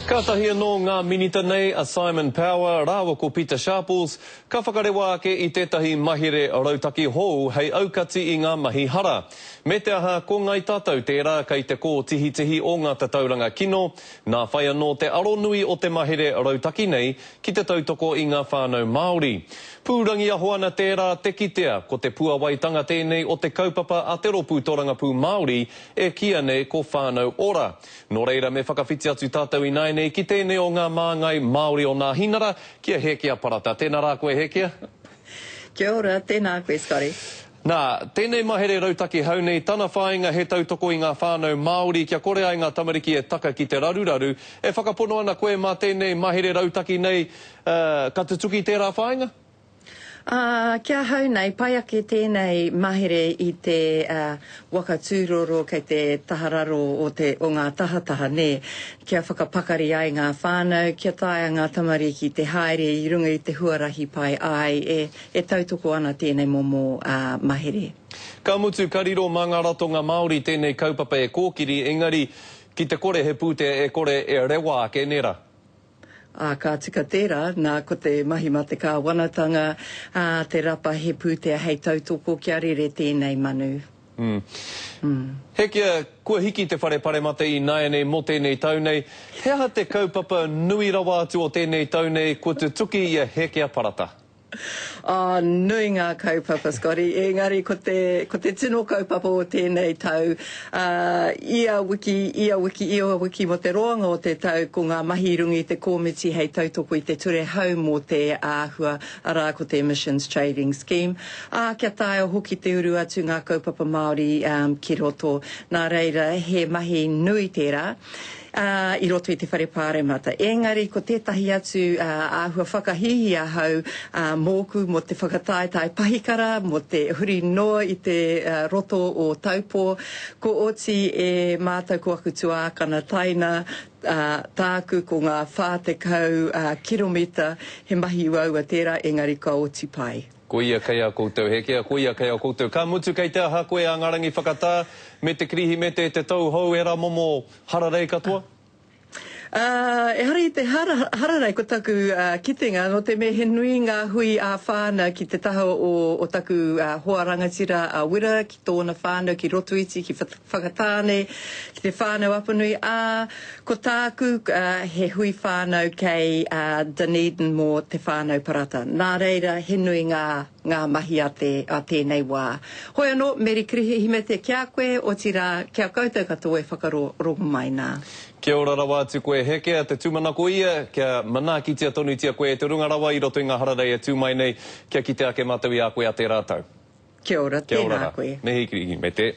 Kātahi anō ngā minita nei a Simon Power rāua ko Pita Sharples ka whakarewa ake i tētahi mahere rautaki hou hei aukati i ngā mahi hara. Me te aha, ko Ngai Tātou tērā kei te kōtihitihi o ngā tatauranga kino, nā whai anō te aronui o te mahere rautaki nei ki te tautoko i ngā whānau Māori. Pūrangiaho ana tērā te kitea, ko te puawaitanga tēnei o te kaupapa a te Rōpū Torangapū Māori e kīia nei ko Whānau Ora. Nō reira me whakawhiti atu tātou ināianei ki tēnei o ngā māngai Māori o Nāhinara, ki a Hēkia Parata. Tēnā rā koe Hēkia. Kia ora, tēnā koe Scotty. Nā, tēnei mahere rautaki hou nei, tana whāinga he tautoko i ngā whānau Māori kia kore ai ngā tamariki e taka ki te raruraru. E whakapono ana koe mā tēnei mahere rautaki nei, ka tutuki tērā whāinga? Ā, ki ahau nei, pai ake tēnei mahere i te waka tūroro kei te taha raro o te, o ngā tahataha, nē, kia whakapakari ai ngā whānau, kia taea ngā tamariki te haere i runga i te huarahi pai ai, e, e tautoko ana tēnei momo mahere. Ka mutu, ka riro mā ngā ratonga Māori tēnei kaupapa e kōkiri, engari, ki te kore he pūtea e kore e rewa ake, nē rā? Ā, ka tika tērā, nā, ko te mahi mā te kāwanatanga, ā, te rapa he pūtea hei tautoko kia rere tēnei manu. Mm. Hekia, kua hiki te whare paremata ināianei mō tēnei tau nei. He aha te kaupapa nui rawa atu o tēnei tau nei kua tutuki i a Hekia Parata? Ā, nui ngā kaupapa, Scotty, engari ko te, ko te tino kaupapa o tēnei tau, ā, ia wiki, ia wiki, ia wiki mō te roanga o te tau, ko ngā mahi i runga i te kōmiti hei tautoko i te ture hou mō te āhua, arā, ko te Emissions Trading Scheme, ā, kia taea hoki te uru atu ngā kaupapa Māori, ā, ki roto. Nā reira, he mahi nui tērā. Ā, i roto i te Whare Pāremata. Engari ko tētahi atu āhua whakahīhī ahau mōku mō te whakataetae pahikara, mō te huri noa i te roto o Taupō, ko oti e mātou ko aku tuākana taina, ā, tāku ko ngā 40 kiromita, he mahi uaua tērā, engari ka oti pai. Koia kei a koutou, Hekia, koia kei a koutou. Ka mutu kei te aha koe a Ngarangi Whakatā me te Kirihimete, te tau hou, era momo hararei katoa? Ā, ehara i te hararei ko taku kitenga, nō te mea he nui ngā hui ā-whānau ki te taha o, o taku hoa rangatira a Wira, ki tōna whānau ki Rotoiti, ki Whakatāne, ki te whānau Apanui, ā, ko tāku, he hui whānau kei Dunedin mō te whānau Parata. Nā reira, he nui ngā, ngā mahi a te, a tēnei wā. Hoi anō, Meri Kirihimete ki a koe, otirā, ki a koutou katoa e whakarongo mai nā. Kia ora rawa atu koe Hekea, te tūmanako ia, kia manaakitia tonutia koe e te runga rawa i roto i ngā hararei e tū mai nei, kia kite ake mātou i a koe a tērā tau. Kia ora, Kia ora tēnā rā. koe. Mihi Kirihimete.